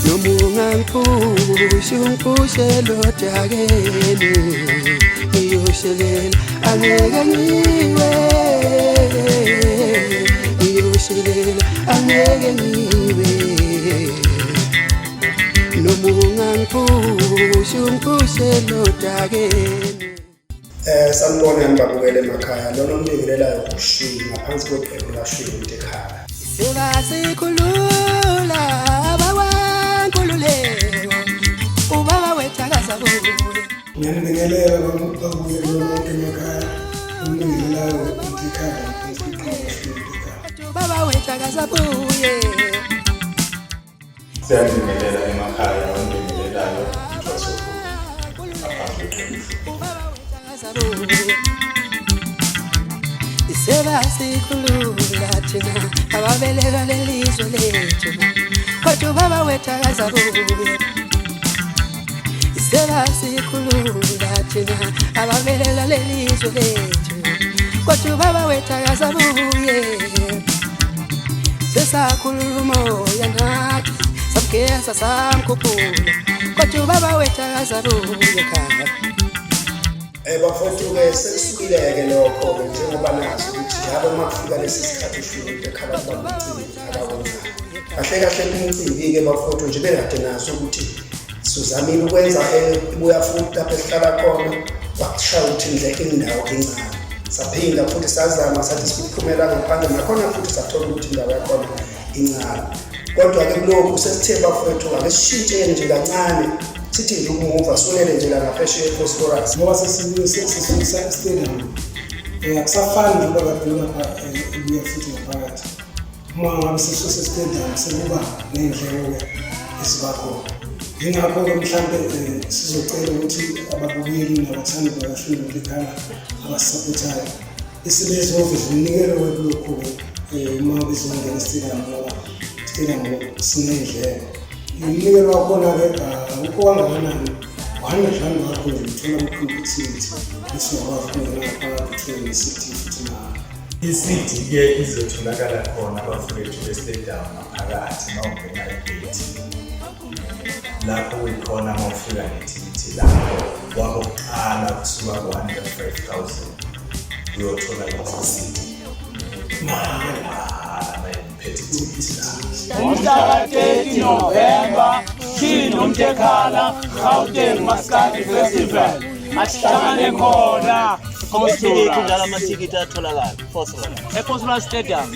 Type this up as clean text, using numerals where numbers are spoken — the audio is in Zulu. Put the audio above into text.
Noma ungangiphushi ungiphushele odakeni, ngiyoshelela angeke ngiwe, ngiyoshelela angeke ngiwe. Noma ungangiphushi ungiphushele odakeni. Sanibona nibabukele emakhaya. Lona ombingelelayo uShwi ngaphansi kweqembu laShwi Ntekhala. Sebasikhulula abakwankululeko, ubaba wethu akasabuye. Ngiyanibingelela babukeli bonke emakhaya. Umbingelelayo uNtekhala ngaphansi kweqembu laShwi Ntekhala. Ubaba wethu akasabuye. Siyabingelela emakhaya, ombingelelayo uNtwaso ngaphansi kweqembu. Ubaba wethu akasabuye. Sebasikhulula thina ababelelwa lelizwe lethu, kodwa ubaba wethu akasabuye. Sebasikhulula thina ababelela lelizwe lethu, kodwa ubaba wethu akasabuye. Sesakhulula umoya nathi, samgeza samkhuphula, kodwa ubaba wethu akasabuye khaya. Bafowethu-ke sekusukile-ke lokho-ke, njengoba nazi ukuthi njalo uma kufika lesi sikhathi uShwi Ntekhala kuba nomcimbi akawenzayo. Kahle kahle umcimbi-ke bafowethu nje bekade naso ukuthi sizamile ukwenza ebuya futhi lapho esihlala khona, kwakushaya ukuthi nje indawo incane. Saphinda futhi sazama sathi sikuphumela ngaphandle, nakhona futhi sathola ukuthi indawo yakhona incane. Kodwa-ke kulokhu sesithe bafowethu ake sishintshe nje kancane, sithi nje ukumuva sonele nje la ngaphesheya ePhosphorus. Ngoba sesifisa istadium, akusafani njengoba kade lapha ebuya futhi ngaphakathi. Uma ngabe sesisusa istadium sekuba ney'ndleko-ke eziba khona. Yingakho-ke mhlampe sizocela ukuthi ababukeli nabathandi bakaShwi Ntekhala abasisapothayo esebezoveza umnikelo wekulokhu-ke uma bezongena estadium, ngoba istadium siney'ndleko. Umnikelo wakhona-ke awukho kangakanani, R100 wakho nje uthola ku-complete ithikithi, bese ungakwazi ukungena ngaphakathi uthole ne-CD futhi mahhala. I-CD-ke izotholakala khona bafowethu e-stadium ngaphakathi uma ungena egate, lapho kuyikhona uma ufika nethikithi lakho wakokuqala kusuka ku-105 000 uyothola i-CD mahhala uma uphethe ithikithi lakho. Umhla ka-30 November, Shwi noMtekhala, Gauteng Maskandi Festival. Asihlangane khona. Amathikithi njalo, amathikithi atholakala Vosloorus, eVosloorus Stadium.